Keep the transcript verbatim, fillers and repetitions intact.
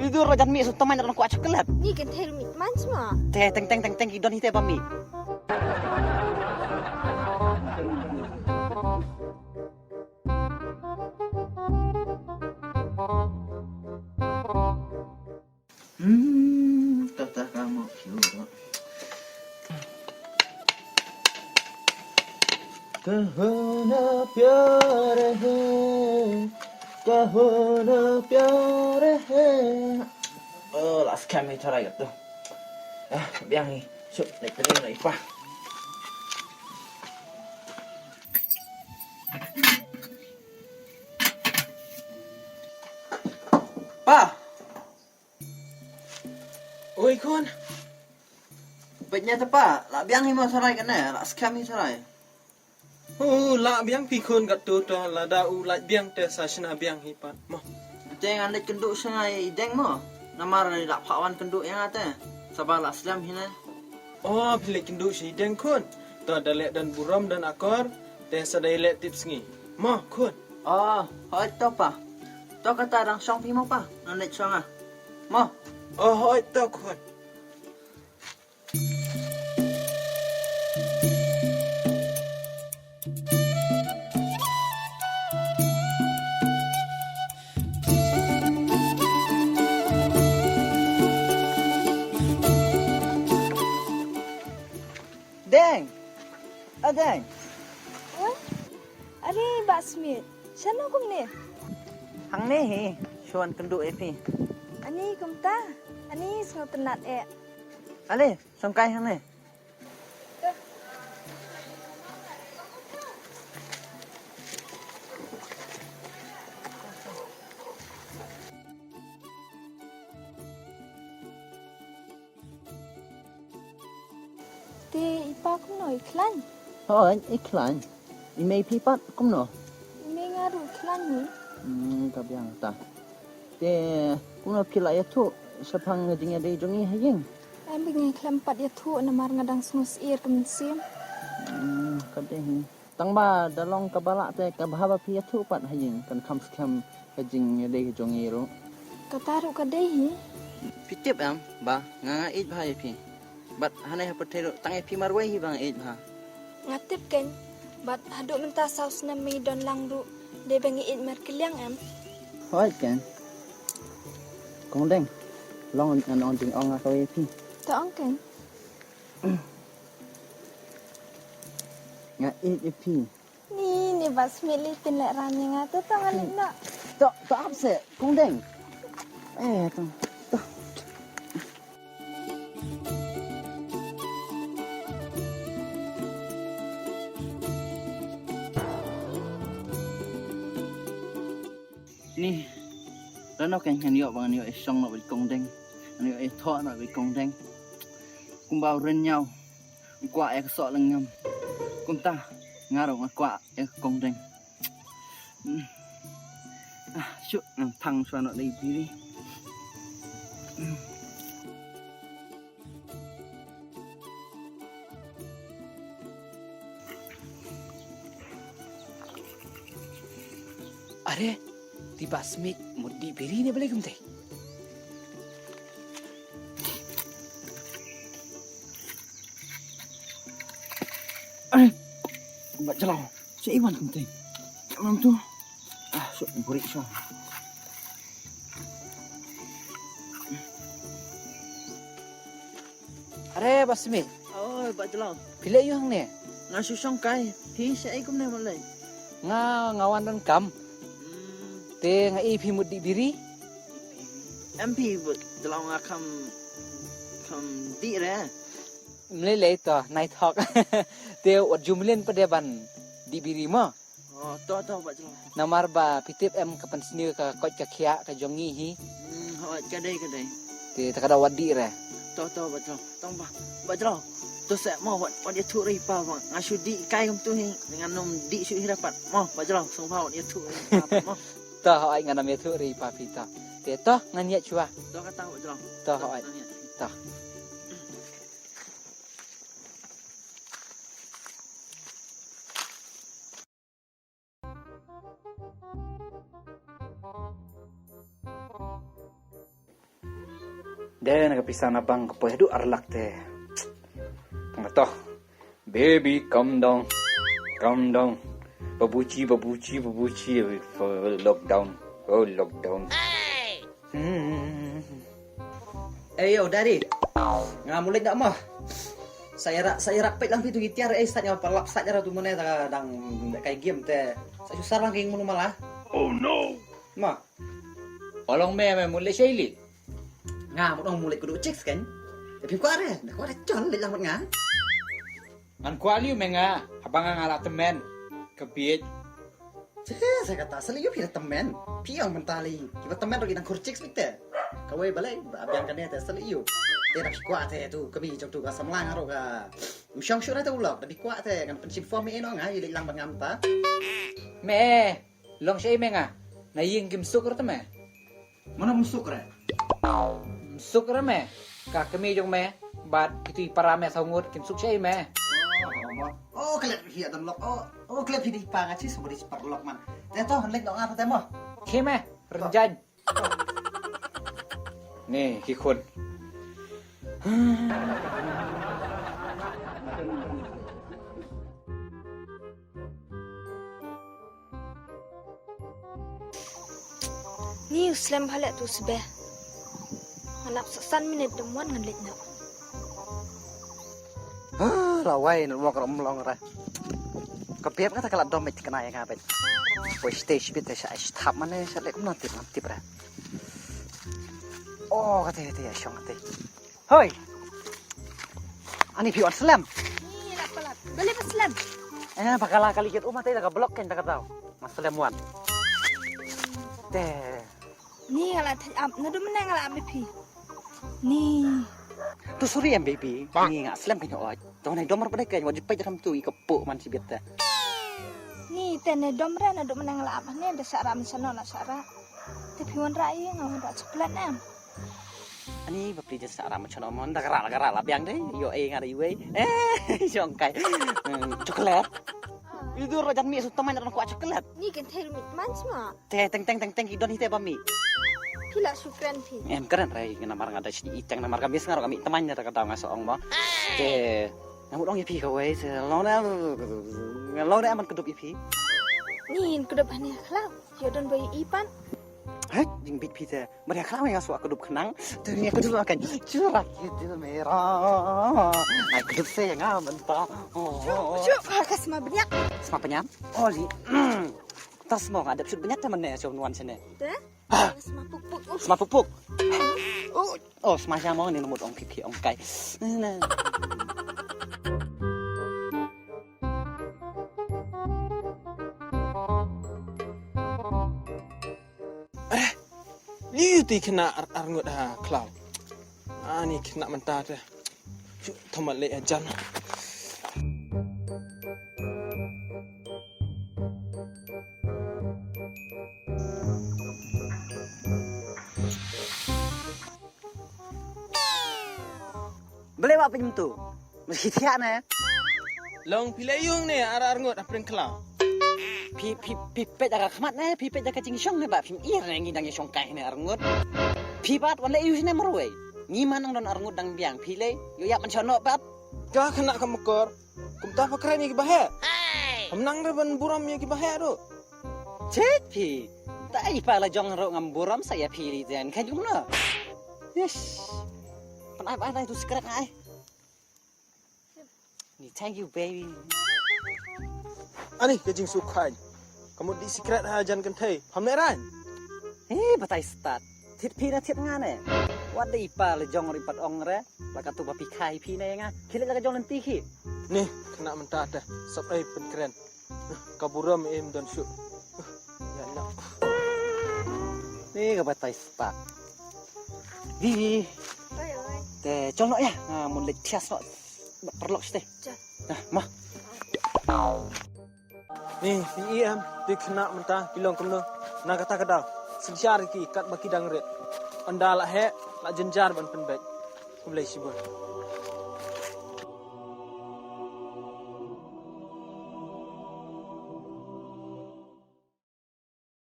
Dur rajan mi su tamai na ko chocolate. Ni kan thel mi man sma. Te teng teng teng teng ki don hi te ba mi. Hmm, tata kamu kiu. Kaho na pyar hai, kaho na pyar hai. Oh, last kami tharai tu. Ah, biang ni. Sup, naik tadi naik pa. Pa. Oi khun. Bad nya ta pa, la biang hi mo sarai kane, la skhem hi sarai. Oh, la biang phi khun kat tu ta, lada u la biang te sa shna biang hi pat mo. Te ngan leit kynduh sha ngai i deng mo. Namar la pha wan kynduh ïa nga te. Saba la slem hi ne. Oh, phi leit kynduh sha i deng khun. To da leh don burom don akor, te sa dei leh tip sngi. Mo khun. Oh, hoi to pa. To kata dang shong phi mo pa. Ngan leit shong ah. Mo. Oh, hoi to khun. Deng. A Deng. Huh? Are Bah Smit. Shano kumne? Hangne hi. Shuan kynduh ïa phi. Ani kumta. Ani sngewtynnat eh. Ale, shong kai hangne. Te i pa kumno, i khlaiñ? Hooid, i khlaiñ. I mei phi pat kumno? I mei nga ruh i khlaiñ hi. Hmm, ka biang ta. Te kumno phi la ïathuh shaphang ka jingïadei jong ngi ha ïing? Em, ba ngi khlem pat ïathuh namar nga dang sngewsyier ka mynsiem. Hmm, ka dei hi. Tang ba da long kaba lah te ka bha ba phi ïathuh pat ha ïing, kan kham skhem ka jingïadei ka jong ngi ruh. Kata ruh ka dei hi. Phi tip em ba nga nga ïeit bha ïa phi. Bad hangne ha pyrthei ruh tang ïa phi marwei hi ba nga ïeit bha. Nga tip keiñ, bad haduh mynta saw snem me don lang ruh dei ba nga ïeit markylliang em. Hooid keiñ. Kong Deng, long ngan ong jingong nga kawei ïa phi. To ong keiñ. Nga ïeit ïa phi. Ni, ni Bah Smit lei pynlehrain ïa nga, to to nga leit noh. To, to ap seh, Kong Deng. Eh, to, to. Ni, lano kan ngan ïoh ba ngan ïoh ïa shong noh bad i Kong Deng. Ngan ïoh ïa thoh noh bad i Kong Deng. Kumba u rynñiaw u kwah ïa ka soh lyngngoh. Kumta nga ruh nga kwah ïa ka Kong Deng. Hmm. Ah, shuh ngan thang shuwa noh da i biri. Hmm. Are, te i Bah Smit mut dih biri ne balei kumta? Are, Bah Jlaw, sa i wan kumta? Ka nam tu. Ah, suk burik suk. Are Bah Smit. Oi Bah Jlaw. Phi leh aiu hangne? Nga shu shong kai. Phi shaei kumne mo lei? Nga, nga wan donkam. Hmm. Te nga i phi mut dih biri. Em phi Bah Jlaw, nga kham, kham dih re. Mlei lei to, nai thok. Te wat ju mlien pat de ban dih biri mo. Oh, to, to, Bah Jlaw. Namar ba phi tip em ka pynsniew ka koit ka khiah ka jong ngi hi. Hmm, hooid, ka dei, ka dei. Te ta ka da wat dih re. To, to, Bah Jlaw. Tang ba, Bah Jlaw. To seh mo, wat, wat ïathuh re i pa ba nga shu dih kai kumtu hi. Ngan nym dih shuh hi re pat. Mo, Bah Jlaw, sngewbha wat ïathuh re i pa pat mo. To, hooid, ngan nym ïathuh re i pa phi to. Te to, ngan ïaid shuwa. To kata, Bah Jlaw. To, hooid. Ngan ïaid. To. Dei na ka pisa na bank ka poi haduh ar lak te. Tang toh. Baby, come down. Come down. Babuchi, babuchi, babuchi. For lockdown. Oh, lockdown. Hmm. Eh, yo, Daddy. Nga mut leit noh mo. Sa ïarap, sa ïarap peit lang phi tu ki tiar, eh, stad nga paralap stad ïa tu mane ta dang kai game te. Sa shu sar lang ki mulu mala. Oh no. Ma. Ong me, me mut leit shaei? Nga mut ong mut leit kdew chicks kan. Te phi kwah re, da kwah re chal leit lang bad nga. Ngan kwah lei me nga, haba nga nga la tymmen. Ka bieit. Te sa kata sa lei ïoh phi da tymmen. Phi ong mynta lei kiba tymmen ruh ki dang khur chicks beit te. Kawei balei ba biang kane te sa lei ïoh. Te da phi kwah te tu kmie jong tu ka samla nga ruh ka. Ym shong shuh re te u lok, da phi kwah te ngan pynshitom ïa ino nga ïa leit lang bad nga mynta. Me, long shaei me nga. Na ïing kim suk re te me. Mano ym suk re? Ym suk re me. Ka kmie jong me bad kito i para me saw ngut kim suk shaei me. Oh, oh, oh, klet phi ïa don lok. Oh, oh, klet phi dei pa nga chi sumari chi paralok man. Te to han leit noh nga te mo. Khie me, rynjaiñ. Ni ki khun. Ni u slem bha leh tu sbe. Ngan ap sa san minit dang wan ngan leit noh. Ah, la wai na wok ram long ra. Ka biap nga ta ka la dom met kena ïa nga bet. Poi stage bit te sha ai thap mane sha leh kumno tip ngam tip ra. Oh, kate kate ïa shong kate. Hoi. Ani phi wan slem. Ni la palat. Beli pa slem. Eh, bakala kali ket uma te da ka blok ken da ka daw. Ma slem wan. Te. Ni nga la thaj ap, naduh mynne nga la ap ïa phi. Ni. Tu sorry em baby. Ni nga slem ka ïoh. To ne dom ra pdai ka ïoh jipet ram tu i ka pu man si biat te. Ni te ne dom ra naduh mynne nga la ap ne da sa ra man sano na sa ra. Te phi wan ra i nga wan ra chocolate em. Ani ba phi jan sa ra man sano mon da ka ra la ka ra la biang de. Ïoh e nga da iwei. Eh, shong kai. Hmm, chocolate. Idur la jan mi su tamai na kwah chocolate. Ni kan thai mi man sma. Te teng teng teng teng ki don hi te ba mi. Phi la shu kren phi. Em kren re namar nga da shi i teng namar ka mis nga ro ka mi tamai na ka daw nga sa ong mo. Te nga mut ong ïa phi kawei se long na long na man kdup ïa phi. Ni kdup ani khlaw. Yo don boy i pan. Hai jing bit phi te. Mari khlaw nga sa kdup khnang. Te ni kdup kan. Churak ki dil mera. Ai kdup se nga mynta. Oh. Chu chu ka sma bnyak. Sma bnyak. Oli. Tas mo nga dep shut bnyak te mane shom nuan sene. Te? Sma puk puk. Uh. Sma puk puk. Uh. Oh, sma sha mo ni mut ong kiki ong kai. Na. Eh, ni ti kena ar, ar ngut ha khlaw. Ani kena mynta te. Thamat leh ajan. Bele ba pynjem tu. Mesti thiah ne. Long phi leh yung ne ar ar ngut apring khlaw. Phi phi phi pet da ka khmat ne, phi pet da ka jingshong ne ba phi ir ne ngi dang shong kai ne ar ngut. Phi bat wan leh yung ne marwei. Ngi man nang don ar ngut dang biang phi leh. Yo ya man shono bat. Ka khana ka makor. Kumta pha kren ïa ki ba heh. Ham nang re ban burom ïa ki ba heh ruh. Chet phi. Ta i pa la jong ruh ngam burom sa ïa phi li den ka jum no. Yes. Pan ai ba ai tu secret ai. Ni thank you baby. Ani ka jing suk khain. Ka mut dih secret ha jan kynthei. Pham ne ran. Eh, batai stad. Thied phi na thied nga ne. Wat dei pa la jong ri pat ong re. La ka tu ba phi khai phi ne nga. Khie leh la ka jong lynti khi. Ni, kena mynta te. Sop ei pynkren. Ka burom em don shu. Ya na. Ni ka batai stad. Di. Oi oi. Te chol no ya. Nga mun leit thias no. Perlok ste. Chol. Nah, ma. Ni, phi i em, phi khynnah mynta, phi long kumno. Na kata ka daw, synshar ïa ki katba ki dang rit. Ynda la heh, la jynjar ban pynbeit. Khublei shibun.